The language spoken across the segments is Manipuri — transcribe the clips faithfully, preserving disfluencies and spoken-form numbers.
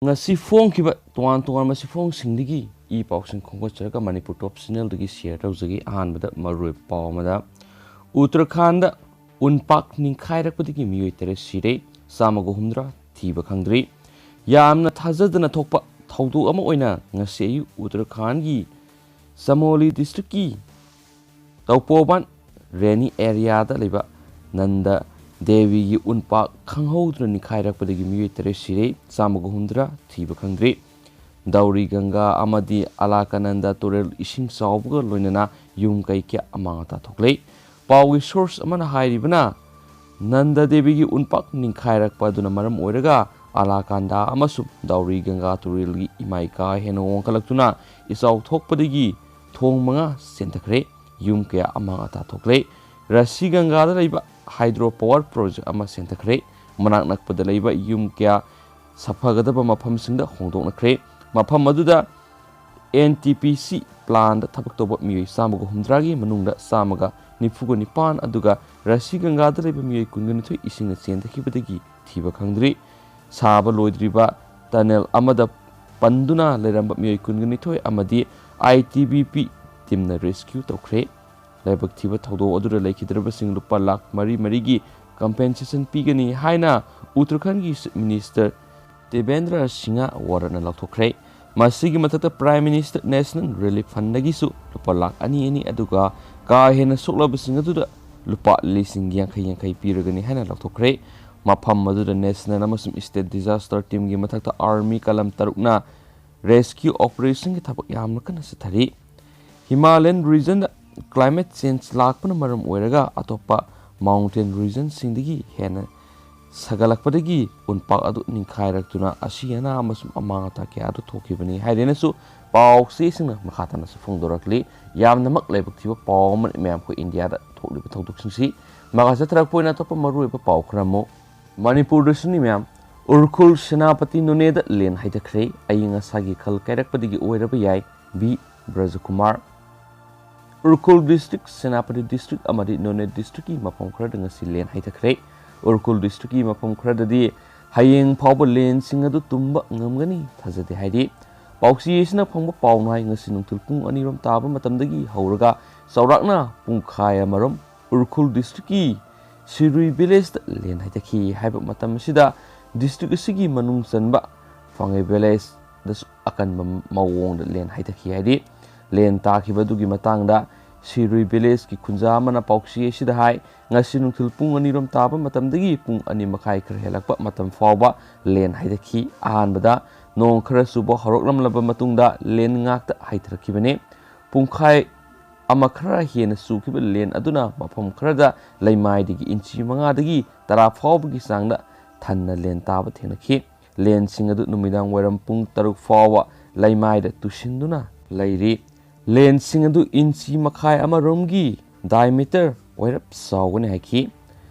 ꯉꯁꯤ ꯐꯣꯡꯈꯤꯕ ꯇꯣꯉꯥꯟ ꯇꯣꯉꯥꯟꯕ ꯁꯤꯐꯣꯡꯁꯤꯡꯗꯒꯤ ꯏ ꯄꯥꯎꯁꯤꯡ ꯈꯣꯝꯒꯠꯆꯔꯒ ꯃꯅꯤꯄꯨꯔ ꯇꯣꯞ ꯆꯦꯅꯦꯜꯗꯒꯤ ꯁꯤꯌꯔ ꯇꯧꯖꯒꯦ꯫ ꯑꯍꯥꯟꯕꯗ ꯃꯔꯨꯑꯣꯏꯕ ꯄꯥꯎ ꯑꯃꯗ, ꯎꯠꯇꯔꯈꯥꯟꯗ ꯎꯟꯄꯥꯛ ꯅꯤꯡꯈꯥꯏꯔꯛꯄꯗꯒꯤ ꯃꯤꯑꯣꯏ ꯇꯔꯦꯠ ꯁꯤꯔꯦ, ꯆꯥꯝꯃꯒ ꯍꯨꯝꯗ꯭ꯔꯥ ꯊꯤꯕ ꯈꯪꯗ꯭ꯔꯤ꯫ ꯌꯥꯝꯅ ꯊꯥꯖꯗꯅ ꯊꯣꯛꯄ ꯊꯧꯗꯣꯛ ꯑꯃ ꯑꯣꯏꯅ ꯉꯁꯤ ꯑꯌꯨꯛ ꯎꯠꯇꯔꯈꯥꯟꯒꯤ ꯆꯃꯣꯂꯤ ꯗꯤꯁꯇ꯭ꯔꯤꯛꯀꯤ ꯇꯧꯄꯣꯕꯥꯟ ꯔꯦꯅꯤ ꯑꯦꯔꯤꯌꯥꯗ ꯂꯩꯕ ꯅꯟꯗ ꯗꯦꯕꯤꯒꯤ ꯎꯟꯄꯥꯛ ꯈꯪꯍꯧꯗꯅ ꯅꯤꯡꯈꯥꯏꯔꯛꯄꯗꯒꯤ ꯃꯤꯑꯣꯏ ꯇꯔꯦꯠ ꯁꯤꯔꯦ, ꯆꯥꯝꯃꯒ ꯍꯨꯝꯗ꯭ꯔꯥ ꯊꯤꯕ ꯈꯪꯗ꯭ꯔꯤ꯫ ꯗꯧꯔꯤ ꯒꯪꯒꯥ ꯑꯃꯗꯤ ꯑꯂꯥꯀꯥꯅꯟꯗ ꯇꯨꯔꯦꯜ ꯏꯁꯤꯡ ꯆꯥꯎꯕꯒ ꯂꯣꯏꯅꯅ ꯌꯨꯝ ꯀꯩ ꯀꯌꯥ ꯑꯃꯥꯡ ꯑꯇꯥ ꯊꯣꯛꯂꯦ꯫ ꯄꯥꯎꯒꯤ ꯁꯣꯔꯁ ꯑꯃꯅ ꯍꯥꯏꯔꯤꯕꯅ, ꯅꯟꯗ ꯗꯦꯕꯤꯒꯤ ꯎꯟꯄꯥꯛ ꯅꯤꯡꯈꯥꯏꯔꯛꯄ ꯑꯗꯨꯅ ꯃꯔꯝ ꯑꯣꯏꯔꯒ ꯑꯂꯥꯀꯥꯟꯗꯥ ꯑꯃꯁꯨꯡ ꯗꯧꯔꯤ ꯒꯪꯒꯥ ꯇꯨꯔꯦꯜꯒꯤ ꯏꯃꯥꯏ ꯀꯥ ꯍꯦꯟꯅ ꯋꯥꯡꯈꯠꯂꯛꯇꯨꯅ ꯏꯆꯥꯎ ꯊꯣꯛꯄꯗꯒꯤ ꯊꯣꯡ ꯃꯉꯥ ꯆꯦꯟꯊꯈ꯭ꯔꯦ꯫ ꯌꯨꯝ ꯀꯌꯥ ꯑꯃꯥꯡ ꯑꯇꯥ ꯊꯣꯛꯂꯦ꯫ ꯔꯁꯤ ꯒꯪꯒꯥꯗ ꯂꯩꯕ ꯍꯥꯏꯗ꯭ꯔꯣ ꯄꯥꯋꯔ ꯄ꯭ꯔꯣꯖꯦꯛ ꯑꯃ ꯆꯦꯟꯊꯈ꯭ꯔꯦ꯫ ꯃꯅꯥꯛ ꯅꯛꯄꯗ ꯂꯩꯕ ꯌꯨꯝ ꯀꯌꯥ ꯁꯥꯐꯒꯗꯕ ꯃꯐꯝꯁꯤꯡꯗ ꯍꯣꯡꯗꯣꯛꯅꯈ꯭ꯔꯦ꯫ ꯃꯐꯝ ꯑꯗꯨꯗ ꯑꯦꯟ ꯇꯤ ꯄꯤ ꯁꯤ ꯄ꯭ꯂꯥꯟꯗ ꯊꯕꯛ ꯇꯧꯕ ꯃꯤꯑꯣꯏ ꯆꯥꯝꯃꯒ ꯍꯨꯝꯗ꯭ꯔꯥꯒꯤ ꯃꯅꯨꯡꯗ ꯆꯥꯝꯃꯒ ꯅꯤꯐꯨꯒ ꯅꯤꯄꯥꯟ, ꯑꯗꯨꯒ ꯔꯁꯤ ꯒꯪꯒꯥꯗ ꯂꯩꯕ ꯃꯤꯑꯣꯏ ꯀꯨꯟꯒ ꯅꯤꯊꯣꯏ ꯏꯁꯤꯡꯅ ꯆꯦꯟꯊꯈꯤꯕꯗꯒꯤ ꯊꯤꯕ ꯈꯪꯗ꯭ꯔꯤ꯫ ꯁꯥꯕ ꯂꯣꯏꯗ꯭ꯔꯤꯕ ꯇꯅꯦꯜ ꯑꯃꯗ ꯄꯟꯗꯨꯅ ꯂꯩꯔꯝꯕ ꯃꯤꯑꯣꯏ ꯀꯨꯟꯒ ꯅꯤꯊꯣꯏ ꯑꯃꯗꯤ ꯑꯥꯏ ꯇꯤ ꯕꯤ ꯄꯤ ꯇꯤꯝꯅ ꯔꯦꯁꯀ꯭ꯌꯨ ꯇꯧꯈ꯭ꯔꯦ꯫ ꯂꯥꯏꯕꯛ ꯊꯤꯕ ꯊꯧꯗꯣꯛ ꯑꯗꯨꯗ ꯂꯩꯈꯤꯗ꯭ꯔꯕꯁꯤꯡ ꯂꯨꯄꯥ ꯂꯥꯈ ꯃꯔꯤ ꯃꯔꯤꯒꯤ ꯀꯝꯄꯦꯟꯁꯦꯁꯟ ꯄꯤꯒꯅꯤ ꯍꯥꯏꯅ ꯎꯠꯇꯔꯈꯟꯒꯤ ꯆꯤꯐ ꯃꯤꯅꯤꯁꯇꯔ ꯗꯦꯕꯦꯟꯗ꯭ꯔ ꯁꯤꯡꯍ ꯋꯥꯔꯠꯅ ꯂꯥꯎꯊꯣꯛꯈ꯭ꯔꯦ꯫ ꯃꯁꯤꯒꯤ ꯃꯊꯛꯇ ꯄ꯭ꯔꯥꯏꯝ ꯃꯤꯅꯤꯁꯇꯔ ꯅꯦꯁꯅꯦꯜ ꯔꯤꯂꯤꯐ ꯐꯟꯗꯒꯤꯁꯨ ꯂꯨꯄꯥ ꯂꯥꯈ ꯑꯅꯤ ꯑꯅꯤ, ꯑꯗꯨꯒ ꯀꯥ ꯍꯦꯟꯅ ꯁꯣꯛꯂꯕꯁꯤꯡ ꯑꯗꯨꯗ ꯂꯨꯄꯥ ꯂꯤꯁꯤꯡ ꯌꯥꯡꯈꯩ ꯌꯥꯡꯈꯩ ꯄꯤꯔꯒꯅꯤ ꯍꯥꯏꯅ ꯂꯥꯎꯊꯣꯛꯈ꯭ꯔꯦ꯫ ꯃꯐꯝ ꯑꯗꯨꯗ ꯅꯦꯁꯅꯦꯜ ꯑꯃꯁꯨꯡ ꯁ꯭ꯇꯦꯠ ꯗꯤꯖꯥꯁꯇꯔ ꯇꯤꯝꯒꯤ ꯃꯊꯛꯇ ꯑꯥꯔꯃꯤ ꯀꯂꯝ ꯇꯔꯨꯛꯅ ꯔꯦꯁꯀ꯭ꯌꯨ ꯑꯣꯄꯔꯦꯁꯟꯒꯤ ꯊꯕꯛ ꯌꯥꯝꯅ ꯀꯟꯅ ꯆꯠꯊꯔꯤ꯫ ꯍꯤꯃꯥꯂꯌꯟ ꯔꯤꯖꯟꯗ ꯀ꯭ꯂꯥꯏꯃꯦꯠ ꯆꯦꯟꯖ ꯂꯥꯛꯄꯅ ꯃꯔꯝ ꯑꯣꯏꯔꯒ ꯑꯇꯣꯞꯄ ꯃꯥꯎꯟꯇꯦꯟ ꯔꯤꯖꯟꯁꯤꯡꯗꯒꯤ ꯍꯦꯟꯅ ꯁꯥꯒꯠꯂꯛꯄꯗꯒꯤ ꯎꯟꯄꯥꯛ ꯑꯗꯨ ꯅꯤꯡꯈꯥꯏꯔꯛꯇꯨꯅ ꯑꯁꯤ ꯑꯅꯥ ꯑꯃꯁꯨꯡ ꯑꯃꯥꯡ ꯑꯇꯥ ꯀꯌꯥ ꯑꯗꯨ ꯊꯣꯛꯈꯤꯕꯅꯤ ꯍꯥꯏꯗꯨꯅꯁꯨ ꯄꯥꯎ ꯆꯦꯁꯤꯡꯅ ꯃꯈꯥ ꯇꯥꯅꯁꯨ ꯐꯣꯡꯗꯣꯔꯛꯂꯤ꯫ ꯌꯥꯝꯅꯃꯛ ꯂꯥꯏꯕꯛ ꯊꯤꯕ ꯄꯥꯎ ꯑꯃꯅꯤ ꯃꯌꯥꯝ ꯑꯩꯈꯣꯏ ꯏꯟꯗꯤꯌꯥꯗ ꯊꯣꯛꯂꯤꯕ ꯊꯧꯗꯣꯛꯁꯤꯡꯁꯤ꯫ ꯃꯈꯥ ꯆꯠꯊꯔꯛꯄ ꯑꯣꯏꯅ ꯑꯇꯣꯞꯄ ꯃꯔꯨꯑꯣꯏꯕ ꯄꯥꯎ ꯈꯔ ꯑꯃꯨꯛ ꯃꯅꯤꯄꯨꯔꯗꯁꯨꯅꯤ ꯃꯌꯥꯝ꯫ ꯎꯔꯈꯨꯜ ꯁꯦꯅꯥꯄꯇꯤ ꯅꯣꯅꯦꯗ ꯂꯦꯟ ꯍꯩꯊꯈ꯭ꯔꯦ꯫ ꯑꯌꯤꯡ ꯑꯁꯥꯒꯤ ꯈꯜ ꯀꯥꯏꯔꯛꯄꯗꯒꯤ ꯑꯣꯏꯔꯕ ꯌꯥꯏ꯫ B ꯕ꯭ꯔꯖꯀꯨꯃꯥꯔ꯫ Ukhrul district, Senapati district ꯑꯃꯗꯤ ꯅꯣꯅꯦ ꯗꯤꯁꯇ꯭ꯔꯤꯛꯀꯤ ꯃꯐꯝ ꯈꯔꯗ ꯉꯁꯤ ꯂꯦꯟ ꯍꯩꯊꯈ꯭ꯔꯦ꯫ ꯎꯔꯈꯨꯜ ꯗꯤꯁꯇ꯭ꯔꯤꯛꯀꯤ ꯃꯐꯝ ꯈꯔꯗꯗꯤ ꯍꯌꯦꯡ ꯐꯥꯎꯕ ꯂꯦꯟꯁꯤꯡ ꯑꯗꯨ ꯇꯨꯝꯕ ꯉꯝꯒꯅꯤ ꯊꯥꯖꯗꯦ ꯍꯥꯏꯔꯤ꯫ ꯄꯥꯎꯆꯦ ꯑꯁꯤꯅ ꯐꯪꯕ ꯄꯥꯎꯅ ꯍꯥꯏ, ꯉꯁꯤ ꯅꯨꯡꯊꯤꯜ ꯄꯨꯡ ꯑꯅꯤꯔꯣꯝ ꯇꯥꯕ ꯃꯇꯝꯗꯒꯤ ꯍꯧꯔꯒ ꯆꯥꯎꯔꯥꯛꯅ ꯄꯨꯡꯈꯥꯏ ꯑꯃꯔꯣꯝ ꯎꯔꯈꯨꯜ ꯗꯤꯁꯇ꯭ꯔꯤꯛꯀꯤ ꯁꯤꯔꯨꯏ ꯚꯤꯂꯦꯖꯇ ꯂꯦꯟ ꯍꯥꯏꯊꯈꯤ꯫ ꯍꯥꯏꯕ ꯃꯇꯝ ꯑꯁꯤꯗ ꯗꯤꯁꯇ꯭ꯔꯤꯛ ꯑꯁꯤꯒꯤ ꯃꯅꯨꯡ ꯆꯟꯕ ꯐꯥꯡꯉꯩ ꯚꯤꯂꯦꯖꯗꯁꯨ ꯑꯀꯟꯕ ꯃꯑꯣꯡꯗ ꯂꯦꯟ ꯍꯥꯏꯊꯈꯤ ꯍꯥꯏꯔꯤ꯫ ꯂꯦꯟ ꯇꯥꯈꯤꯕ ꯑꯗꯨꯒꯤ ꯃꯇꯥꯡꯗ ꯁꯤꯔꯨꯏ ꯚꯤꯂꯦꯖꯀꯤ ꯈꯨꯟꯖꯥ ꯑꯃꯅ ꯄꯥꯎꯆꯦ ꯑꯁꯤꯗ ꯍꯥꯏ, ꯉꯁꯤ ꯅꯨꯡꯊꯤꯜ ꯄꯨꯡ ꯑꯅꯤꯔꯣꯝ ꯇꯥꯕ ꯃꯇꯝꯗꯒꯤ ꯄꯨꯡ ꯑꯅꯤ ꯃꯈꯥꯏ ꯈꯔ ꯍꯦꯜꯂꯛꯄ ꯃꯇꯝ ꯐꯥꯎꯕ ꯂꯦꯟ ꯍꯥꯏꯊꯈꯤ꯫ ꯑꯍꯥꯟꯕꯗ ꯅꯣꯡ ꯈꯔ ꯆꯨꯕ ꯍꯧꯔꯛꯂꯝꯂꯕ ꯃꯇꯨꯡꯗ ꯂꯦꯟ ꯉꯥꯛꯇ ꯍꯥꯏꯊꯔꯛꯈꯤꯕꯅꯤ꯫ ꯄꯨꯡꯈꯥꯏ ꯑꯃ ꯈꯔ ꯍꯦꯟꯅ ꯆꯨꯈꯤꯕ ꯂꯦꯟ ꯑꯗꯨꯅ ꯃꯐꯝ ꯈꯔꯗ ꯂꯩꯃꯥꯏꯗꯒꯤ ꯏꯟꯆꯤ ꯃꯉꯥꯗꯒꯤ ꯇꯔꯥ ꯐꯥꯎꯕꯒꯤ ꯆꯥꯡꯗ ꯊꯟꯅ ꯂꯦꯟ ꯇꯥꯕ ꯊꯦꯡꯅꯈꯤ꯫ ꯂꯦꯟꯁꯤꯡ ꯑꯗꯨ ꯅꯨꯃꯤꯗꯥꯡ ꯋꯥꯏꯔꯝ ꯄꯨꯡ ꯇꯔꯨꯛ ꯐꯥꯎꯕ ꯂꯩꯃꯥꯏꯗ ꯇꯨꯁꯤꯟꯗꯨꯅ ꯂꯩꯔꯤ꯫ ꯂꯦꯟꯁꯤꯡ ꯑꯗꯨ ꯏꯟꯆꯤ ꯃꯈꯥꯏ ꯑꯃꯔꯣꯝꯒꯤ diameter ꯑꯣꯏꯔꯞ ꯆꯥꯎꯒꯅꯤ ꯍꯥꯏꯈꯤ꯫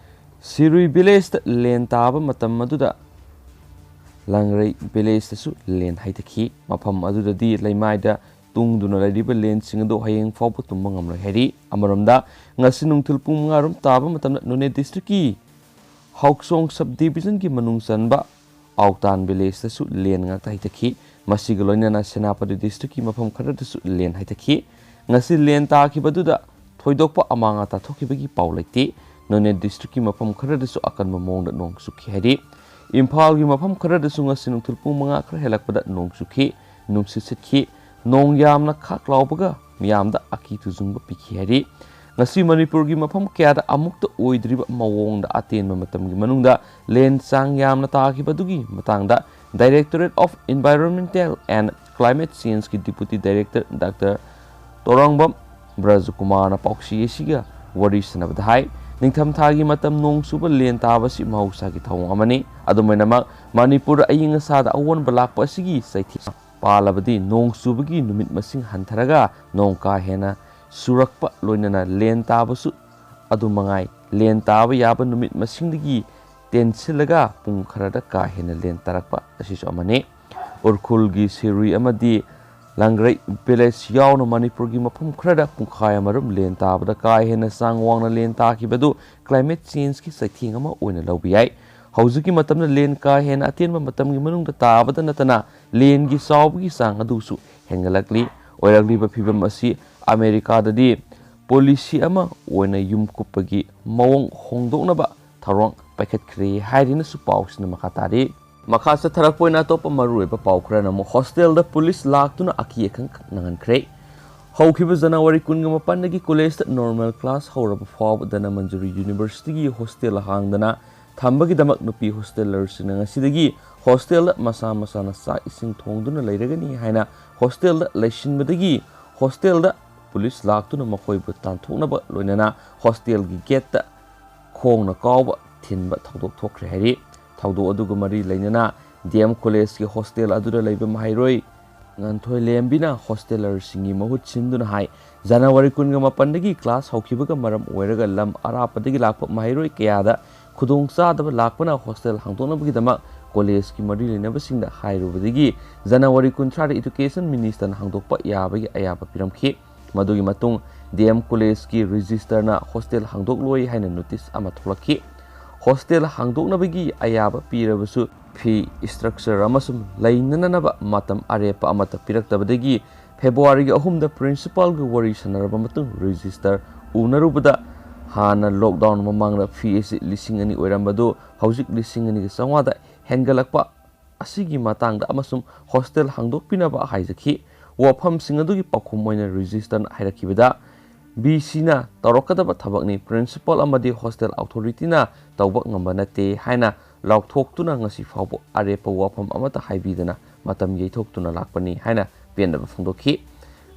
ꯁꯤꯔꯨꯏ ꯚꯤꯂꯦꯖꯇ ꯂꯦꯟ ꯇꯥꯕ ꯃꯇꯝ ꯑꯗꯨꯗ ꯂꯥꯡꯔꯩ ꯚꯤꯂꯦꯖꯇꯁꯨ ꯂꯦꯟ ꯍꯥꯏꯊꯈꯤ꯫ ꯃꯐꯝ ꯑꯗꯨꯗꯗꯤ ꯂꯩꯃꯥꯏꯗ ꯇꯨꯡꯗꯨꯅ ꯂꯩꯔꯤꯕ ꯂꯦꯟꯁꯤꯡ ꯑꯗꯨ ꯍꯌꯦꯡ ꯐꯥꯎꯕ ꯇꯨꯝꯕ ꯉꯝꯂꯣꯏ ꯍꯥꯏꯔꯤ꯫ ꯑꯃꯔꯣꯝꯗ, ꯉꯁꯤ ꯅꯨꯡꯊꯤꯜ ꯄꯨꯡ ꯃꯉꯥ ꯔꯣꯝ ꯇꯥꯕ ꯃꯇꯝꯗ ꯅꯣꯅꯦ ꯗꯤꯁꯇ꯭ꯔꯤꯛꯀꯤ ꯍꯥꯎꯆꯣꯡ ꯁꯕ ꯗꯤꯕꯤꯖꯟꯒꯤ ꯃꯅꯨꯡ ꯆꯟꯕ ꯑꯥꯎꯇꯥꯟ ꯚꯤꯂꯦꯖꯇꯁꯨ ꯂꯦꯟ ꯉꯥꯛꯇ ꯍꯩꯊꯈꯤ꯫ ꯃꯁꯤꯒ ꯂꯣꯏꯅꯅ ꯁꯦꯅꯥꯄꯇꯤ ꯗꯤꯁꯇ꯭ꯔꯤꯛꯀꯤ ꯃꯐꯝ ꯈꯔꯗꯁꯨ ꯂꯦꯟ ꯍꯩꯊꯈꯤ꯫ ꯉꯁꯤ ꯂꯦꯟ ꯇꯥꯈꯤꯕꯗꯨꯗ ꯊꯣꯏꯗꯣꯛꯄ ꯑꯃꯥꯡ ꯑꯇꯥ ꯊꯣꯛꯈꯤꯕꯒꯤ ꯄꯥꯎ ꯂꯩꯇꯦ꯫ ꯅꯣꯅꯦ ꯗꯤꯁꯇ꯭ꯔꯤꯛꯀꯤ ꯃꯐꯝ ꯈꯔꯗꯁꯨ ꯑꯀꯟꯕ ꯃꯑꯣꯡꯗ ꯅꯣꯡ ꯆꯨꯈꯤ ꯍꯥꯏꯔꯤ꯫ ꯏꯝꯐꯥꯜꯒꯤ ꯃꯐꯝ ꯈꯔꯗꯁꯨ ꯉꯁꯤ ꯅꯨꯡꯊꯤꯜ ꯄꯨꯡ ꯃꯉꯥ ꯈꯔ ꯍꯦꯜꯂꯛꯄꯗ ꯅꯣꯡ ꯆꯨꯈꯤ, ꯅꯨꯡꯁꯤꯠ ꯁꯤꯠꯈꯤ꯫ ꯅꯣꯡ ꯌꯥꯝꯅ ꯈꯥꯛ ꯂꯥꯎꯕꯒ ꯃꯤꯌꯥꯝꯗ ꯑꯀꯤ ꯇꯨꯖꯨꯡꯕ ꯄꯤꯈꯤ ꯍꯥꯏꯔꯤ꯫ ꯉꯁꯤ ꯃꯅꯤꯄꯨꯔꯒꯤ ꯃꯐꯝ ꯀꯌꯥꯗ ꯑꯃꯨꯛꯇ ꯑꯣꯏꯗ꯭ꯔꯤꯕ ꯃꯑꯣꯡꯗ ꯑꯇꯦꯟꯕ ꯃꯇꯝꯒꯤ ꯃꯅꯨꯡꯗ ꯂꯦꯟ ꯆꯥꯡ ꯌꯥꯝꯅ ꯇꯥꯈꯤꯕꯗꯨꯒꯤ ꯃꯇꯥꯡꯗ Directorate of Environmental and Climate Changeꯀꯤ Deputy Director Doctor ꯇꯣꯔꯥꯡꯕꯝ ꯕ꯭ꯔꯖꯀꯨꯃꯥꯔꯅ ꯄꯥꯎꯆꯦ ꯑꯁꯤꯒ ꯋꯥꯔꯤ ꯁꯥꯟꯅꯕꯗ ꯍꯥꯏ, ꯅꯤꯡꯊꯝꯊꯥꯒꯤ ꯃꯇꯝ ꯅꯣꯡ ꯆꯨꯕ ꯂꯦꯟ ꯇꯥꯕꯁꯤ ꯃꯍꯧꯁꯥꯒꯤ ꯊꯧꯑꯣꯡ ꯑꯃꯅꯤ꯫ ꯑꯗꯨꯝ ꯑꯣꯏꯅꯃꯛ, ꯃꯅꯤꯄꯨꯔꯗ ꯑꯏꯪ ꯑꯁꯥꯗ ꯑꯑꯣꯟꯕ ꯂꯥꯛꯄ ꯑꯁꯤꯒꯤ ꯆꯩꯊꯦꯡ ꯄꯥꯜꯂꯕꯗꯤ ꯅꯣꯡ ꯆꯨꯕꯒꯤ ꯅꯨꯃꯤꯠ ꯃꯁꯤꯡ ꯍꯟꯊꯔꯒ ꯅꯣꯡ ꯀꯥ ꯍꯦꯟꯅ ꯆꯨꯔꯛꯄ, ꯂꯣꯏꯅꯅ ꯂꯦꯟ ꯇꯥꯕꯁꯨ ꯑꯗꯨ ꯃꯉꯥꯏ꯫ ꯂꯦꯟ ꯇꯥꯕ ꯌꯥꯕ ꯅꯨꯃꯤꯠ ꯃꯁꯤꯡꯗꯒꯤ ꯇꯦꯟꯁꯤꯜꯂꯒ ꯄꯨꯡ ꯈꯔꯗ ꯀꯥ ꯍꯦꯟꯅ ꯂꯦꯟ ꯇꯥꯔꯛꯄ ꯑꯁꯤꯁꯨ ꯑꯃꯅꯤ꯫ ꯎꯔꯈꯨꯜꯒꯤ ꯁꯤꯔꯨꯏ ꯑꯃꯗꯤ ꯂꯥꯡꯒ꯭ꯔꯩ ꯚꯤꯂꯦꯖ ꯌꯥꯎꯅ ꯃꯅꯤꯄꯨꯔꯒꯤ ꯃꯐꯝ ꯈꯔꯗ ꯄꯨꯡꯈꯥꯏ ꯑꯃꯔꯣꯝ ꯂꯦꯟ ꯇꯥꯕꯗ ꯀꯥ ꯍꯦꯟꯅ ꯆꯥꯡ ꯋꯥꯡꯅ ꯂꯦꯟ ꯇꯥꯈꯤꯕꯗꯨ climate changeꯀꯤ ꯆꯩꯊꯦꯡ ꯑꯃ ꯑꯣꯏꯅ ꯂꯧꯕ ꯌꯥꯏ꯫ ꯍꯧꯖꯤꯛꯀꯤ ꯃꯇꯝꯗ ꯂꯦꯟ ꯀꯥ ꯍꯦꯟꯅ ꯑꯇꯦꯟꯕ ꯃꯇꯝꯒꯤ ꯃꯅꯨꯡꯗ ꯇꯥꯕꯗ ꯅꯠꯇꯅ ꯂꯦꯟꯒꯤ ꯆꯥꯎꯕꯒꯤ ꯆꯥꯡ ꯑꯗꯨꯁꯨ ꯍꯦꯟꯒꯠꯂꯛꯂꯤ꯫ ꯑꯣꯏꯔꯛꯂꯤꯕ ꯐꯤꯕꯝ ꯑꯁꯤ ꯑꯃꯦꯔꯤꯀꯥꯗꯗꯤ ꯄꯣꯂꯤꯁꯤ ꯑꯃ ꯑꯣꯏꯅ ꯌꯨꯝ ꯀꯨꯞꯄꯒꯤ ꯃꯑꯣꯡ ꯍꯣꯡꯗꯣꯛꯅꯕ ꯊꯧꯔꯥꯡ ꯄꯥꯏꯈꯠꯈ꯭ꯔꯦ ꯍꯥꯏꯔꯤꯅꯁꯨ ꯄꯥꯎꯁꯤꯅ ꯃꯈꯥ ꯇꯥꯔꯤ꯫ ꯃꯈꯥ ꯆꯠꯊꯔꯛꯄ ꯑꯣꯏꯅ ꯑꯇꯣꯞꯄ ꯃꯔꯨꯑꯣꯏꯕ ꯄꯥꯎ ꯈꯔꯅ ꯑꯃꯨꯛ ꯍꯣꯁꯇꯦꯜꯗ ꯄꯨꯂꯤꯁ ꯂꯥꯛꯇꯨꯅ ꯑꯀꯤ ꯑꯈꯪ ꯅꯪꯍꯟꯈ꯭ꯔꯦ꯫ ꯍꯧꯈꯤꯕ ꯖꯅꯋꯥꯔꯤ ꯀꯨꯟꯒ ꯃꯥꯄꯟꯗꯒꯤ ꯀꯣꯂꯦꯖꯇ ꯅꯣꯔꯃꯦꯜ ꯀ꯭ꯂꯥꯁ ꯍꯧꯔꯕ ꯐꯥꯎꯕ ꯙꯅꯃꯟꯖꯨꯔꯤ ꯌꯨꯅꯤꯚꯔꯁꯤꯇꯤꯒꯤ ꯍꯣꯁꯇꯦꯜ ꯍꯥꯡꯗꯅ ꯊꯝꯕꯒꯤꯗꯃꯛ ꯅꯨꯄꯤ ꯍꯣꯁꯇꯦꯂꯔꯁꯤꯡꯅ ꯉꯁꯤꯗꯒꯤ ꯍꯣꯁꯇꯦꯜꯗ ꯃꯁꯥ ꯃꯁꯥꯅ ꯆꯥꯛ ꯏꯁꯤꯡ ꯊꯣꯡꯗꯨꯅ ꯂꯩꯔꯒꯅꯤ ꯍꯥꯏꯅ ꯍꯣꯁꯇꯦꯜꯗ ꯂꯩꯁꯤꯟꯕꯗꯒꯤ ꯍꯣꯁꯇꯦꯜꯗ ꯄꯨꯂꯤꯁ ꯂꯥꯛꯇꯨꯅ ꯃꯈꯣꯏꯕꯨ ꯇꯥꯟꯊꯣꯛꯅꯕ ꯂꯣꯏꯅꯅ ꯍꯣꯁꯇꯦꯜꯒꯤ ꯒꯦꯠꯇ ꯈꯣꯡꯅ ꯀꯥꯎꯕ ꯊꯤꯟꯕ ꯊꯧꯗꯣꯛ ꯊꯣꯛꯈ꯭ꯔꯦ ꯍꯥꯏꯔꯤ꯫ ꯊꯧꯗꯣꯛ ꯑꯗꯨꯒ ꯃꯔꯤ ꯂꯩꯅꯅ ꯗꯤ ꯑꯦꯝ ꯀꯣꯂꯦꯖꯀꯤ ꯍꯣꯁꯇꯦꯜ ꯑꯗꯨꯗ ꯂꯩꯕ ꯃꯍꯩꯔꯣꯏ ꯉꯥꯟꯊꯣꯏ ꯂꯦꯝꯕꯤꯅ ꯍꯣꯁꯇꯦꯂꯔꯁꯤꯡꯒꯤ ꯃꯍꯨꯠ ꯁꯤꯟꯗꯨꯅ ꯍꯥꯏ, ꯖꯅꯋꯥꯔꯤ ꯀꯨꯟꯒ ꯃꯥꯄꯟꯗꯒꯤ ꯀ꯭ꯂꯥꯁ ꯍꯧꯈꯤꯕꯒ ꯃꯔꯝ ꯑꯣꯏꯔꯒ ꯂꯝ ꯑꯔꯥꯞꯄꯗꯒꯤ ꯂꯥꯛꯄ ꯃꯍꯩꯔꯣꯏ ꯀꯌꯥꯗ ꯈꯨꯗꯣꯡꯆꯥꯗꯕ ꯂꯥꯛꯄꯅ ꯍꯣꯁꯇꯦꯜ ꯍꯥꯡꯗꯣꯛꯅꯕꯒꯤꯗꯃꯛ ꯀꯣꯂꯦꯖꯀꯤ ꯃꯔꯤ ꯂꯩꯅꯕꯁꯤꯡꯗ ꯍꯥꯏꯔꯨꯕꯗꯒꯤ ꯖꯅꯋꯥꯔꯤ ꯀꯨꯟꯊ꯭ꯔꯥꯗ ꯏꯗꯨꯀꯦꯁꯟ ꯃꯤꯅꯤꯁꯇꯔꯅ ꯍꯥꯡꯗꯣꯛꯄ ꯌꯥꯕꯒꯤ ꯑꯌꯥꯕ ꯄꯤꯔꯝꯈꯤ꯫ ꯃꯗꯨꯒꯤ ꯃꯇꯨꯡ ꯗꯤ ꯑꯦꯝ ꯀꯣꯂꯦꯖꯀꯤ ꯔꯦꯖꯤꯁꯇꯔꯅ ꯍꯣꯁꯇꯦꯜ ꯍꯥꯡꯗꯣꯛꯂꯣꯏ ꯍꯥꯏꯅ ꯅꯣꯇꯤꯁ ꯑꯃ ꯊꯣꯛꯂꯛꯈꯤ꯫ ꯍꯣꯁꯇꯦꯜ ꯍꯥꯡꯗꯣꯛꯅꯕꯒꯤ ꯑꯌꯥꯕ ꯄꯤꯔꯕꯁꯨ ꯐꯤ ꯏꯁꯇ꯭ꯔꯛꯆꯔ ꯑꯃꯁꯨꯡ ꯂꯩꯅꯅꯕ ꯃꯇꯝ ꯑꯔꯦꯞꯄ ꯑꯃꯠꯇ ꯄꯤꯔꯛꯇꯕꯗꯒꯤ ꯐꯦꯕ꯭ꯔꯨꯋꯥꯔꯤꯒꯤ ꯑꯍꯨꯝꯗ ꯄ꯭ꯔꯤꯟꯁꯤꯄꯥꯜꯒ ꯋꯥꯔꯤ ꯁꯥꯟꯅꯔꯕ ꯃꯇꯨꯡ ꯔꯦꯖꯤꯁꯇꯔ ꯎꯅꯔꯨꯕꯗ ꯍꯥꯟꯅ ꯂꯣꯛꯗꯥꯎꯟ ꯃꯃꯥꯡꯗ ꯐꯤ ꯑꯁꯤ ꯂꯤꯁꯤꯡ ꯑꯅꯤ ꯑꯣꯏꯔꯝꯕꯗꯨ ꯍꯧꯖꯤꯛ ꯂꯤꯁꯤꯡ ꯑꯅꯤꯒ ꯆꯥꯝꯃꯉꯥꯗ ꯍꯦꯟꯒꯠꯂꯛꯄ ꯑꯁꯤꯒꯤ ꯃꯇꯥꯡꯗ ꯑꯃꯁꯨꯡ ꯍꯣꯁꯇꯦꯜ ꯍꯥꯡꯗꯣꯛꯄꯤꯅꯕ ꯍꯥꯏꯖꯈꯤ꯫ ꯋꯥꯐꯝꯁꯤꯡ ꯑꯗꯨꯒꯤ ꯄꯥꯎꯈꯨꯝ ꯑꯣꯏꯅ ꯔꯦꯖꯤꯁꯇꯔꯅ ꯍꯥꯏꯔꯛꯈꯤꯕꯗ, ꯕꯤ ꯁꯤꯅ ꯇꯧꯔꯛꯀꯗꯕ ꯊꯕꯛꯅꯤ, ꯄ꯭ꯔꯤꯟꯁꯤꯄꯥꯜ ꯑꯃꯗꯤ ꯍꯣꯁꯇꯦꯜ ꯑꯣꯊꯣꯔꯤꯇꯤꯅ ꯇꯧꯕ ꯉꯝꯕ ꯅꯠꯇꯦ ꯍꯥꯏꯅ ꯂꯥꯎꯊꯣꯛꯇꯨꯅ ꯉꯁꯤ ꯐꯥꯎꯕ ꯑꯔꯦꯞꯄ ꯋꯥꯐꯝ ꯑꯃꯠꯇ ꯍꯥꯏꯕꯤꯗꯅ ꯃꯇꯝ ꯌꯩꯊꯣꯛꯇꯨꯅ ꯂꯥꯛꯄꯅꯤ ꯍꯥꯏꯅ ꯄꯦꯟꯗꯕ ꯐꯣꯡꯗꯣꯛꯈꯤ꯫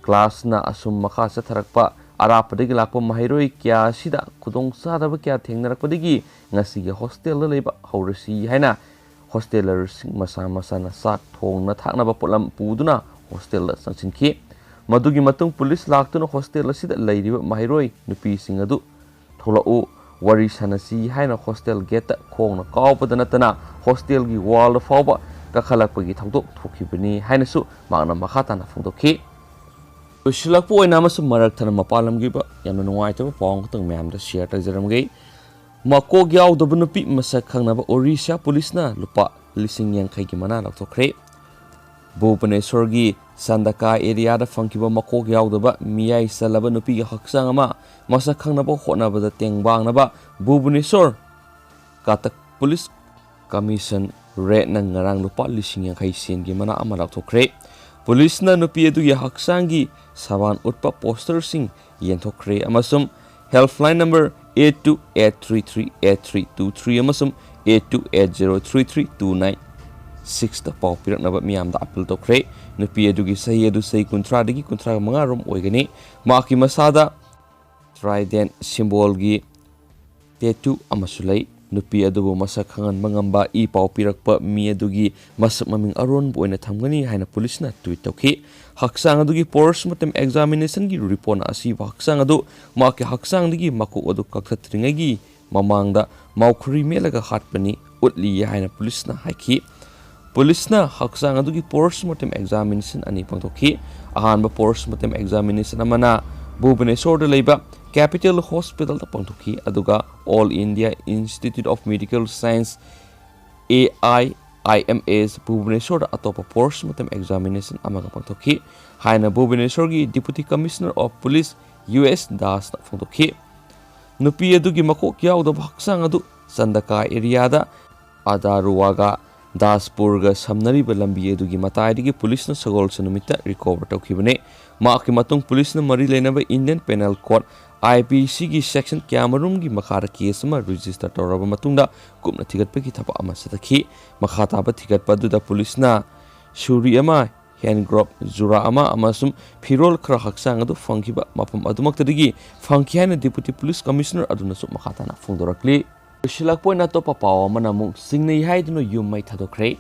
ꯀ꯭ꯂꯥꯁꯅ ꯑꯁꯨꯝ ꯃꯈꯥ ꯆꯠꯊꯔꯛꯄ ꯑꯔꯥꯞꯄꯗꯒꯤ ꯂꯥꯛꯄ ꯃꯍꯩꯔꯣꯏ ꯀꯌꯥ ꯑꯁꯤꯗ ꯈꯨꯗꯣꯡꯆꯥꯗꯕ ꯀꯌꯥ ꯊꯦꯡꯅꯔꯛꯄꯗꯒꯤ ꯉꯁꯤꯒꯤ ꯍꯣꯁꯇꯦꯜꯗ ꯂꯩꯕ ꯍꯧꯔꯁꯤ ꯍꯥꯏꯅ ꯍꯣꯁꯇꯦꯂꯔꯁꯤꯡ ꯃꯁꯥ ꯃꯁꯥꯅ ꯆꯥꯛ ꯊꯣꯡꯅ ꯊꯥꯛꯅꯕ ꯄꯣꯠꯂꯝ ꯄꯨꯗꯨꯅ ꯍꯣꯁꯇꯦꯜꯗ ꯆꯪꯁꯤꯟꯈꯤ꯫ ꯃꯗꯨꯒꯤ ꯃꯇꯨꯡ ꯄꯨꯂꯤꯁ ꯂꯥꯛꯇꯨꯅ ꯍꯣꯁꯇꯦꯜ ꯑꯁꯤꯗ ꯂꯩꯔꯤꯕ ꯃꯍꯩꯔꯣꯏ ꯅꯨꯄꯤꯁꯤꯡ ꯑꯗꯨ ꯊꯣꯛꯂꯛꯎ, ꯋꯥꯔꯤ ꯁꯥꯟꯅꯁꯤ ꯍꯥꯏꯅ ꯍꯣꯁꯇꯦꯜ ꯒꯦꯠꯇ ꯈꯣꯡꯅ ꯀꯥꯎꯕꯗ ꯅꯠꯇꯅ ꯍꯣꯁꯇꯦꯜꯒꯤ ꯋꯥꯜꯗ ꯐꯥꯎꯕ ꯀꯥꯈꯠꯂꯛꯄꯒꯤ ꯊꯧꯗꯣꯛ ꯊꯣꯛꯈꯤꯕꯅꯤ ꯍꯥꯏꯅꯁꯨ ꯃꯍꯥꯛꯅ ꯃꯈꯥ ꯇꯥꯅ ꯐꯣꯡꯗꯣꯛꯈꯤ꯫ ꯂꯣꯏꯁꯤꯜꯂꯛꯄ ꯑꯣꯏꯅ ꯑꯃꯁꯨꯡ ꯃꯔꯛ ꯊꯠꯅ ꯃꯄꯥꯟ ꯂꯝꯒꯤ ꯑꯣꯏꯕ ꯌꯥꯝꯅ ꯅꯨꯡꯉꯥꯏꯇꯕ ꯄꯥꯎ ꯑꯃꯈꯛꯇꯪ ꯃꯌꯥꯝꯗ ꯁꯤꯌꯔ ꯇꯧꯖꯔꯝꯒꯦ꯫ ꯃꯀꯣꯛ ꯌꯥꯎꯗꯕ ꯅꯨꯄꯤ ꯃꯁꯛ ꯈꯪꯅꯕ ꯑꯣꯔꯤꯁꯥ ꯄꯨꯂꯤꯁꯅ ꯂꯨꯄꯥ ꯂꯤꯁꯤꯡ ꯌꯥꯡꯈꯩꯒꯤ ꯃꯅꯥ ꯂꯧꯊꯣꯛꯈ꯭ꯔꯦ꯫ ꯚꯨꯕꯅꯦꯁꯣꯔꯒꯤ ꯆꯥꯟꯗꯀꯥ ꯑꯦꯔꯤꯌꯥꯗ ꯐꯪꯈꯤꯕ ꯃꯀꯣꯛ ꯌꯥꯎꯗꯕ ꯃꯤꯌꯥꯏ ꯆꯜꯂꯕ ꯅꯨꯄꯤꯒꯤ ꯍꯛꯆꯥꯡ ꯑꯃ ꯃꯁꯛ ꯈꯪꯅꯕ ꯍꯣꯠꯅꯕꯗ ꯇꯦꯡꯕꯥꯡꯅꯕ ꯚꯨꯕꯅꯦꯁꯣꯔ ꯀꯥꯇꯛ ꯄꯨꯂꯤꯁ ꯀꯃꯤꯁꯟ ꯔꯦꯠꯅ ꯉꯔꯥꯡ ꯂꯨꯄꯥ ꯂꯤꯁꯤꯡ ꯌꯥꯡꯈꯩ ꯁꯦꯟꯒꯤ ꯃꯅꯥ ꯑꯃ ꯂꯧꯊꯣꯛꯈ꯭ꯔꯦ꯫ ꯄꯨꯂꯤꯁꯅ ꯅꯨꯄꯤ ꯑꯗꯨꯒꯤ ꯍꯛꯆꯥꯡꯒꯤ ꯁꯕꯥꯟ ꯎꯠꯄ ꯄꯣꯁꯇꯔꯁꯤꯡ ꯌꯦꯟꯊꯣꯛꯈ꯭ꯔꯦ ꯑꯃꯁꯨꯡ helpline number eight two eight three three eight three two three ꯑꯃꯁꯨꯡ eight two eight zero three three two nine sixꯇ ꯄꯥꯎ ꯄꯤꯔꯛꯅꯕ ꯃꯤꯌꯥꯝꯗ ꯑꯥꯄꯤꯜ ꯇꯧꯈ꯭ꯔꯦ꯫ ꯅꯨꯄꯤ ꯑꯗꯨꯒꯤ ꯆꯍꯤ ꯑꯗꯨ ꯆꯍꯤ ꯀꯨꯟꯊ꯭ꯔꯥꯗꯒꯤ ꯀꯨꯟꯊ꯭ꯔꯥ ꯃꯉꯥ ꯔꯣꯝ ꯑꯣꯏꯒꯅꯤ꯫ ꯃꯍꯥꯛꯀꯤ ꯃꯁꯥꯗ ꯇ꯭ꯔꯥꯏꯗꯦꯟ ꯁꯤꯝꯕꯣꯜꯒꯤ ꯇꯦꯇꯨ ꯑꯃꯁꯨ ꯂꯩ꯫ ꯅꯨꯄꯤ ꯑꯗꯨꯕꯨ ꯃꯁꯛ ꯈꯪꯍꯟꯕ ꯉꯝꯕ ꯏ ꯄꯥꯎ ꯄꯤꯔꯛꯄ ꯃꯤ ꯑꯗꯨꯒꯤ ꯃꯁꯛ ꯃꯃꯤꯡ ꯑꯔꯣꯟꯕ ꯑꯣꯏꯅ ꯊꯝꯒꯅꯤ ꯍꯥꯏꯅ ꯄꯨꯂꯤꯁꯅ ꯇ꯭ꯋꯤꯠ ꯇꯧꯈꯤ꯫ ꯍꯛꯆꯥꯡ ꯑꯗꯨꯒꯤ ꯄꯣꯁꯃꯣꯔꯇꯦꯝ ꯑꯦꯛꯖꯥꯃꯤꯅꯦꯁꯟꯒꯤ ꯔꯤꯄꯣꯔꯠꯅ ꯑꯁꯤꯕ ꯍꯛꯆꯥꯡ ꯑꯗꯨ ꯃꯍꯥꯛꯀꯤ ꯍꯛꯆꯥꯡꯗꯒꯤ ꯃꯀꯣꯛ ꯑꯗꯨ ꯀꯛꯊꯠꯇ꯭ꯔꯤꯉꯩꯒꯤ ꯃꯃꯥꯡꯗ ꯃꯥꯎꯈꯨꯔꯤ ꯃꯦꯠꯂꯒ ꯍꯥꯠꯄꯅꯤ ꯎꯠꯂꯤ ꯍꯥꯏꯅ ꯄꯨꯂꯤꯁꯅ ꯍꯥꯏꯈꯤ꯫ ꯄꯨꯂꯤꯁꯅ ꯍꯛꯆꯥꯡ ꯑꯗꯨꯒꯤ ꯄꯣꯁꯃꯣꯔꯇꯦꯝ ꯑꯦꯛꯖꯥꯃꯤꯅꯦꯁꯟ ꯑꯅꯤ ꯄꯥꯡꯊꯣꯛꯈꯤ꯫ ꯑꯍꯥꯟꯕ ꯄꯣꯁꯃꯣꯔꯇꯦꯝ ꯑꯦꯛꯖꯥꯃꯤꯅꯦꯁꯟ ꯑꯃꯅ ꯚꯨꯕꯅꯦꯁꯣꯔꯗ ꯂꯩꯕ ꯀꯦꯄꯤꯇꯦꯜ ꯍꯣꯁꯄꯤꯇꯥꯜꯗ ꯄꯥꯡꯊꯣꯛꯈꯤ, ꯑꯗꯨꯒ All India Institute of Medical Science, A I I M S, ꯚꯨꯕꯅꯦꯁꯣꯔꯗ ꯑꯇꯣꯞꯄ ꯄꯣꯁꯃꯣꯔꯇꯦꯝ ꯑꯦꯛꯖꯥꯃꯤꯅꯦꯁꯟ ꯑꯃꯒ ꯄꯥꯡꯊꯣꯛꯈꯤ ꯍꯥꯏꯅ ꯚꯨꯕꯅꯦꯁꯣꯔꯒꯤ Deputy Commissioner of Police U S ꯗꯥꯁꯅ ꯐꯣꯡꯗꯣꯛꯈꯤ꯫ ꯅꯨꯄꯤ ꯑꯗꯨꯒꯤ ꯃꯀꯣꯛ ꯌꯥꯎꯗꯕ ꯍꯛꯆꯥꯡ ꯑꯗꯨ ꯆꯟꯗꯀꯥ ꯑꯦꯔꯤꯌꯥꯗ ꯑꯗꯥꯔꯨꯋꯥꯒ ꯗꯥꯁꯄꯨꯔꯒ ꯁꯝꯅꯔꯤꯕ ꯂꯝꯕꯤ ꯑꯗꯨꯒꯤ ꯃꯇꯥꯏꯗꯒꯤ ꯄꯨꯂꯤꯁꯅ ꯁꯒꯣꯜꯁꯦꯟ ꯅꯨꯃꯤꯠꯇ ꯔꯤꯀꯣꯚꯔ ꯇꯧꯈꯤꯕꯅꯤ꯫ ꯃꯍꯥꯛꯀꯤ ꯃꯇꯨꯡ ꯄꯨꯂꯤꯁꯅ ꯃꯔꯤ ꯂꯩꯅꯕ Indian Penal Code, I P Cꯒꯤ ꯁꯦꯛꯁꯟ ꯀꯌꯥꯃꯔꯨꯝꯒꯤ ꯃꯈꯥꯗ ꯀꯦꯁ ꯑꯃ ꯔꯦꯖꯤꯁꯇꯔ ꯇꯧꯔꯕ ꯃꯇꯨꯡꯗ ꯀꯨꯞꯅ ꯊꯤꯒꯠꯄꯒꯤ ꯊꯕꯛ ꯑꯃ ꯆꯠꯊꯈꯤ꯫ ꯃꯈꯥ ꯇꯥꯕ ꯊꯤꯒꯠꯄ ꯑꯗꯨꯗ ꯄꯨꯂꯤꯁꯅ ꯁꯨꯔꯤ ꯑꯃ, ꯍꯦꯟ ꯒ꯭ꯂꯣꯚ ꯖꯨꯔꯥ ꯑꯃ ꯑꯃꯁꯨꯡ ꯐꯤꯔꯣꯜ ꯈꯔ ꯍꯛꯆꯥꯡ ꯑꯗꯨ ꯐꯪꯈꯤꯕ ꯃꯐꯝ ꯑꯗꯨꯃꯛꯇꯗꯒꯤ ꯐꯪꯈꯤ ꯍꯥꯏꯅ Deputy Police Commissioner ꯑꯗꯨꯅꯁꯨ ꯃꯈꯥ ꯇꯥꯅ ꯐꯣꯡꯗꯣꯔꯛꯂꯤ꯫ ꯂꯣꯏꯁꯤꯜꯂꯛꯄ ꯑꯣꯏꯅ ꯑꯇꯣꯞꯄ ꯄꯥꯎ ꯑꯃꯅ ꯑꯃꯨꯛ ꯆꯤꯡꯅꯩ ꯍꯥꯏꯗꯨꯅ ꯌꯨꯝ ꯃꯩ ꯊꯥꯗꯣꯛꯈ꯭ꯔꯦ꯫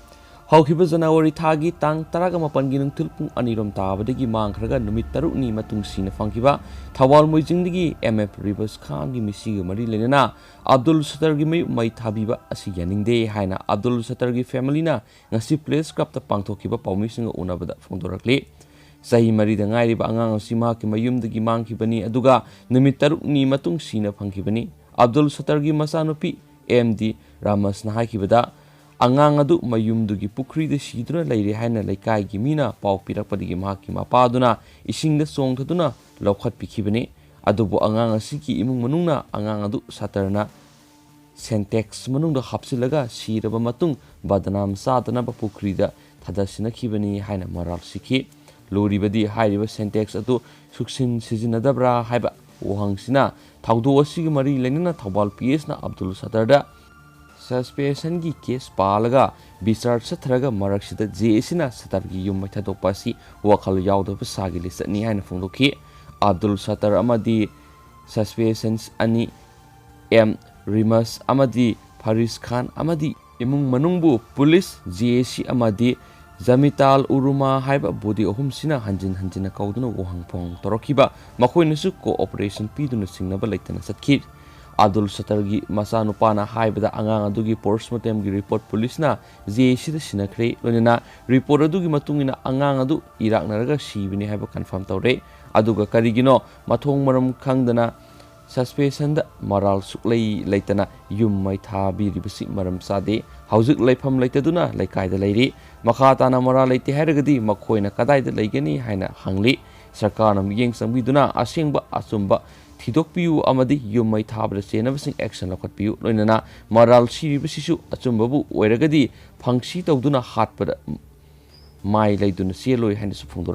ꯍꯧꯈꯤꯕ ꯖꯅꯋꯥꯔꯤ ꯊꯥꯒꯤ ꯇꯥꯡ ꯇꯔꯥꯒ ꯃꯥꯄꯟꯒꯤ ꯅꯨꯡꯊꯤꯜ ꯄꯨꯡ ꯑꯅꯤꯔꯣꯝ ꯇꯥꯕꯗꯒꯤ ꯃꯥꯡꯈ꯭ꯔꯒ ꯅꯨꯃꯤꯠ ꯇꯔꯨꯛꯅꯤ ꯃꯇꯨꯡ ꯁꯤꯅ ꯐꯪꯈꯤꯕ ꯊꯧꯕꯥꯜ ꯃꯣꯏꯖꯤꯡꯗꯒꯤ M F ꯔꯤꯕꯁ ꯈꯥꯟꯒꯤ ꯃꯤꯁꯤꯒ ꯃꯔꯤ ꯂꯩꯅꯅ ꯑꯕꯗꯨꯜ ꯁꯠꯇꯔꯒꯤ ꯃꯌꯨꯝ ꯃꯩ ꯊꯥꯕꯤꯕ ꯑꯁꯤ ꯌꯥꯅꯤꯡꯗꯦ ꯍꯥꯏꯅ ꯑꯕꯗꯨꯜ ꯁꯠꯇꯔꯒꯤ ꯐꯦꯃꯤꯂꯤꯅ ꯉꯁꯤ ꯄ꯭ꯔꯦꯁ ꯀ꯭ꯂꯕꯇ ꯄꯥꯡꯊꯣꯛꯈꯤꯕ ꯄꯥꯎꯃꯤꯁꯤꯡꯒ ꯎꯅꯕꯗ ꯐꯣꯡꯗꯣꯔꯛꯂꯤ꯫ ꯆꯍꯤ ꯃꯔꯤꯗ ꯉꯥꯏꯔꯤꯕ ꯑꯉꯥꯡ ꯑꯁꯤ ꯃꯍꯥꯛꯀꯤ ꯃꯌꯨꯝꯗꯒꯤ ꯃꯥꯡꯈꯤꯕꯅꯤ, ꯑꯗꯨꯒ ꯅꯨꯃꯤꯠ ꯇꯔꯨꯛꯅꯤ ꯃꯇꯨꯡ ꯁꯤꯅ ꯐꯪꯈꯤꯕꯅꯤ꯫ ꯑꯕꯗꯨꯜ ꯁꯠꯇꯔꯒꯤ ꯃꯆꯥꯅꯨꯄꯤ ꯑꯦꯝ ꯗꯤ ꯔꯥꯃꯁꯅ ꯍꯥꯏꯈꯤꯕꯗ, ꯑꯉꯥꯡ ꯑꯗꯨ ꯃꯌꯨꯝꯗꯨꯒꯤ ꯄꯨꯈ꯭ꯔꯤꯗ ꯁꯤꯗꯨꯅ ꯂꯩꯔꯦ ꯍꯥꯏꯅ ꯂꯩꯀꯥꯏꯒꯤ ꯃꯤꯅ ꯄꯥꯎ ꯄꯤꯔꯛꯄꯗꯒꯤ ꯃꯍꯥꯛꯀꯤ ꯃꯄꯥꯗꯨꯅ ꯏꯁꯤꯡꯗ ꯆꯣꯡꯊꯗꯨꯅ ꯂꯧꯈꯠꯄꯤꯈꯤꯕꯅꯤ꯫ ꯑꯗꯨꯕꯨ ꯑꯉꯥꯡ ꯑꯁꯤꯒꯤ ꯏꯃꯨꯡ ꯃꯅꯨꯡꯅ ꯑꯉꯥꯡ ꯑꯗꯨ ꯁꯠꯇꯔꯅ ꯁꯦꯟꯇꯦꯛꯁ ꯃꯅꯨꯡꯗ ꯍꯥꯞꯆꯤꯜꯂꯒ ꯁꯤꯔꯕ ꯃꯇꯨꯡ ꯕꯗꯅꯥꯝ ꯆꯥꯗꯅꯕ ꯄꯨꯈ꯭ꯔꯤꯗ ꯊꯥꯗꯁꯤꯟꯅꯈꯤꯕꯅꯤ ꯍꯥꯏꯅ ꯃꯔꯥꯜ ꯁꯤꯈꯤ꯫ ꯂꯨꯔꯤꯕꯗꯤ ꯍꯥꯏꯔꯤꯕ ꯁꯦꯟꯇꯦꯛꯁ ꯑꯗꯨ ꯁꯨꯛꯁꯤꯟ ꯁꯤꯖꯤꯟꯅꯗꯕ꯭ꯔꯥ ꯍꯥꯏꯕ ꯋꯥꯍꯪꯁꯤꯅ ꯊꯧꯗꯣꯛ ꯑꯁꯤꯒ ꯃꯔꯤ ꯂꯩꯅꯅ ꯊꯧꯕꯥꯜ ꯄꯤ ꯑꯦꯁꯅ ꯑꯕꯗꯨꯜ ꯁꯠꯇꯔꯗ ꯁꯁꯄꯦꯟꯁꯟꯒꯤ ꯀꯦꯁ ꯄꯥꯜꯂꯒ ꯕꯤꯆꯥꯔ ꯆꯠꯊꯔꯒ ꯃꯔꯛꯁꯤꯗ ꯖꯦ ꯑꯦ ꯁꯤꯅ ꯁꯠꯇꯔꯒꯤ ꯌꯨꯝ ꯃꯩ ꯊꯥꯗꯣꯛꯄ ꯑꯁꯤ ꯋꯥꯈꯜ ꯌꯥꯎꯗꯕ ꯁꯥꯒꯤ ꯂꯤꯆꯠꯅꯤ ꯍꯥꯏꯅ ꯐꯣꯡꯗꯣꯛꯈꯤ꯫ ꯑꯕꯗꯨꯜ ꯁꯠꯇꯔ ꯑꯃꯗꯤ ꯁꯁꯄꯦꯟꯁꯟ ꯑꯅꯤ ꯑꯦꯝ ꯔꯤꯃꯁ ꯑꯃꯗꯤ ꯐꯔꯤꯁ ꯈꯥꯟ ꯑꯃꯗꯤ ꯏꯃꯨꯡ ꯃꯅꯨꯡꯕꯨ ꯄꯨꯂꯤꯁ, ꯖꯦ ꯑꯦ ꯁꯤ ꯑꯃꯗꯤ ꯖꯃꯤꯇꯥꯜ ꯎꯔꯨꯃꯥ ꯍꯥꯏꯕ ꯕꯣꯗꯤ ꯑꯍꯨꯝꯁꯤꯅ ꯍꯟꯖꯤꯟ ꯍꯟꯖꯤꯟꯅ ꯀꯧꯗꯨꯅ ꯋꯥꯍꯪ ꯐꯣꯡ ꯇꯧꯔꯛꯈꯤꯕ, ꯃꯈꯣꯏꯅꯁꯨ ꯀꯣꯑꯣꯄꯔꯦꯁꯟ ꯄꯤꯗꯨꯅ ꯆꯤꯡꯅꯕ ꯂꯩꯇꯅ ꯆꯠꯈꯤ꯫ ꯑꯕꯗꯨꯜ ꯁꯠꯇꯔꯒꯤ ꯃꯆꯥꯅꯨꯄꯥꯅ ꯍꯥꯏꯕꯗ, ꯑꯉꯥꯡ ꯑꯗꯨꯒꯤ ꯄꯣꯁꯃꯣꯔꯇꯦꯝꯒꯤ ꯔꯤꯄꯣꯔꯠ ꯄꯨꯂꯤꯁꯅ ꯖꯦ ꯑꯦ ꯁꯤꯗ ꯁꯤꯟꯅꯈ꯭ꯔꯦ꯫ ꯂꯣꯏꯅꯅ ꯔꯤꯄꯣꯔꯠ ꯑꯗꯨꯒꯤ ꯃꯇꯨꯡ ꯏꯟꯅ ꯑꯉꯥꯡ ꯑꯗꯨ ꯏꯔꯥꯛꯅꯔꯒ ꯁꯤꯕꯅꯤ ꯍꯥꯏꯕ ꯀꯟꯐꯥꯔꯝ ꯇꯧꯔꯦ꯫ ꯑꯗꯨꯒ ꯀꯔꯤꯒꯤꯅꯣ ꯃꯊꯣꯡ ꯃꯔꯝ ꯈꯪꯗꯅ ꯁꯁꯄꯦꯟꯁꯟꯗ ꯃꯔꯥꯜ ꯁꯨꯛꯂꯩ ꯂꯩꯇꯅ ꯌꯨꯝ ꯃꯩ ꯊꯥꯕꯤꯔꯤꯕꯁꯤ ꯃꯔꯝ ꯆꯥꯗꯦ꯫ ꯍꯧꯖꯤꯛ ꯂꯩꯐꯝ ꯂꯩꯇꯗꯨꯅ ꯂꯩꯀꯥꯏꯗ ꯂꯩꯔꯤ꯫ ꯃꯈꯥ ꯇꯥꯅ ꯃꯔꯥꯜ ꯂꯩꯇꯦ ꯍꯥꯏꯔꯒꯗꯤ ꯃꯈꯣꯏꯅ ꯀꯗꯥꯏꯗ ꯂꯩꯒꯅꯤ ꯍꯥꯏꯅ ꯍꯪꯂꯤ꯫ ꯁꯔꯀꯥꯔꯅ ꯃꯤꯠꯌꯦꯡ ꯆꯪꯕꯤꯗꯨꯅ ꯑꯁꯦꯡꯕ ꯑꯆꯨꯝꯕ ꯊꯤꯗꯣꯛꯄꯤꯌꯨ ꯑꯃꯗꯤ ꯌꯨꯝ ꯃꯩ ꯊꯥꯕꯗ ꯆꯦꯟꯅꯕꯁꯤꯡ ꯑꯦꯛꯁꯟ ꯂꯧꯈꯠꯄꯤꯌꯨ꯫ ꯂꯣꯏꯅꯅ ꯃꯔꯥꯜ ꯁꯤꯔꯤꯕꯁꯤꯁꯨ ꯑꯆꯨꯝꯕꯕꯨ ꯑꯣꯏꯔꯒꯗꯤ ꯐꯪꯁꯤ ꯇꯧꯗꯨꯅ ꯍꯥꯠꯄꯗ ꯃꯥꯏ ꯂꯩꯗꯨꯅ ꯆꯦꯜꯂꯣꯏ ꯍꯥꯏꯅꯁꯨ ꯐꯣꯡꯗꯣꯔꯛꯈꯤ꯫